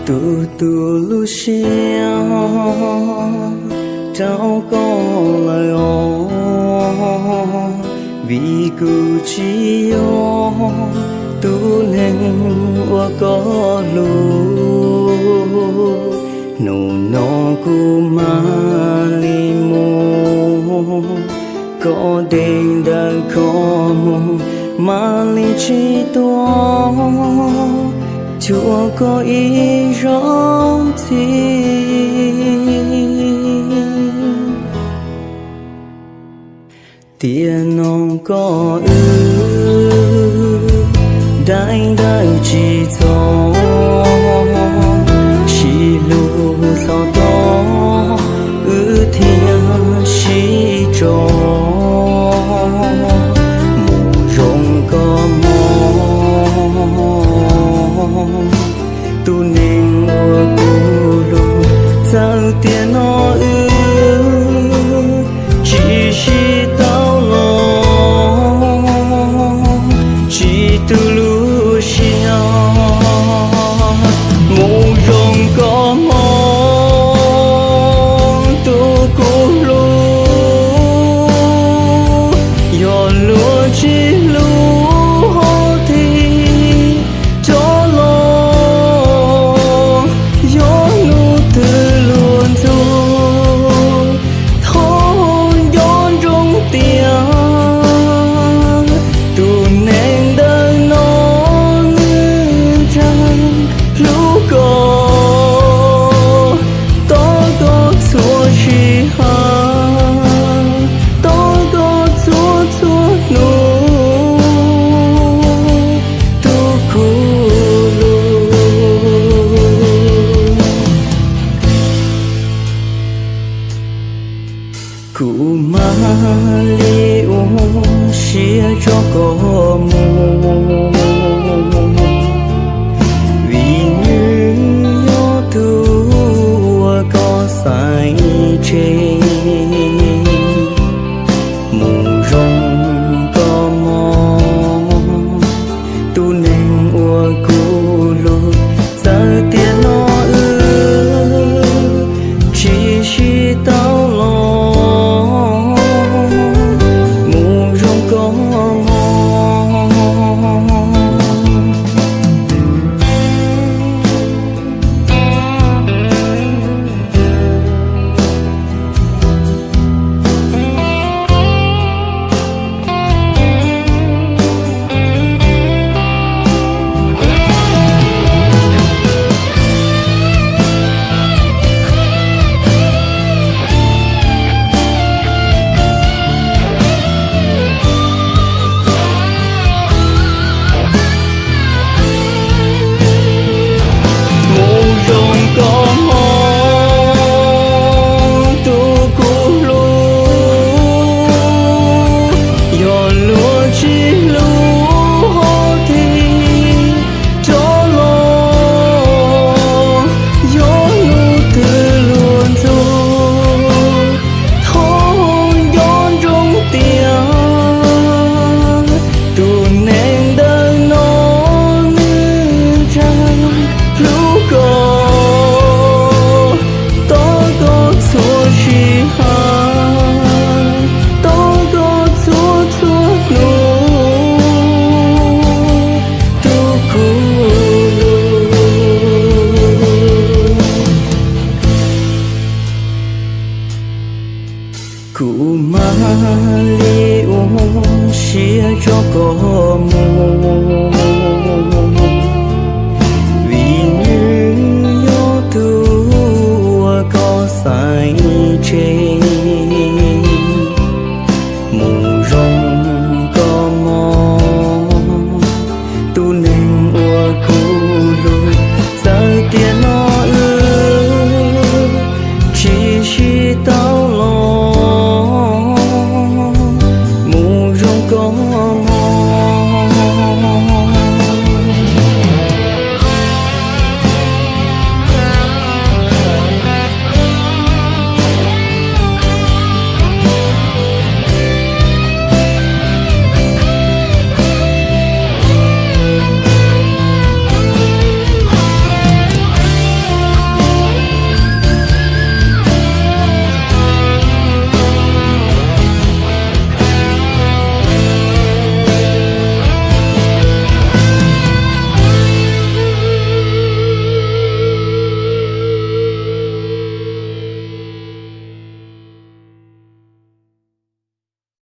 Tu tu lub siab rau koj lawm os, vim kuv tsis yog tus neeg uas koj hlub. Hnub no kuv mam li mus, koj dej ntawm koj muag mam li tsis tuaj cuag koj ib zaug ntxiv. Tiam no koj wb daim ntawv tsis txog, sib hlub txog tod wb thiaj sib tso mus zoo koj hmoov. Tus neeg uas kuv hlub, txawm tiam no wb tsis sib tau los, tsis tu